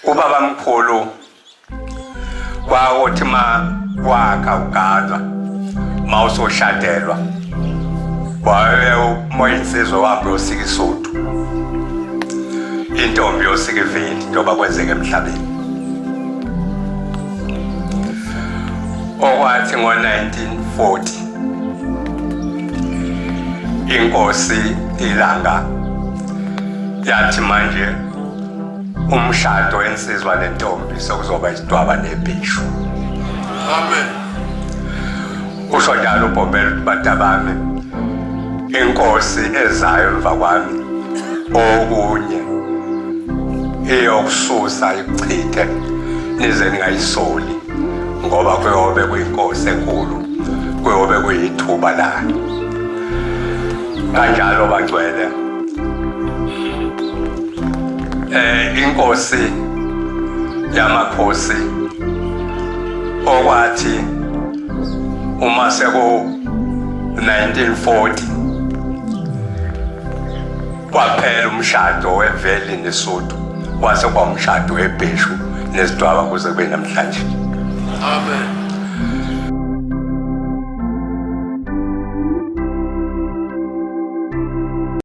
Ubaba mkhulu kwakuthi ma wakha uganwa ma usoshadelwa waye umoyinsizwa wahamba uyosika isudu intombi yosika iveli njengoba kwenzeka emhlabeni okwathi ngo-1940 inkosi ilanga yathi manje umshado wensizwa nentombi sekuzoba isidwaba nebhishu. Amen. Usho njalo uBhombela ukuthi bantabami inkosi ezayo emva kwami okunye iyokususa ikuchithe nize ningayisoli ngoba kuyobe kuyinkosi enkulu kuyobe kuyithuba layo kanjalo bangcwele inkosi yamakhosi okwathi uma seku 1940 kwaphela umshado weveli nesuthu kwase kwamshado webheshu nesidwaba kuze kube namhlanje. Amen.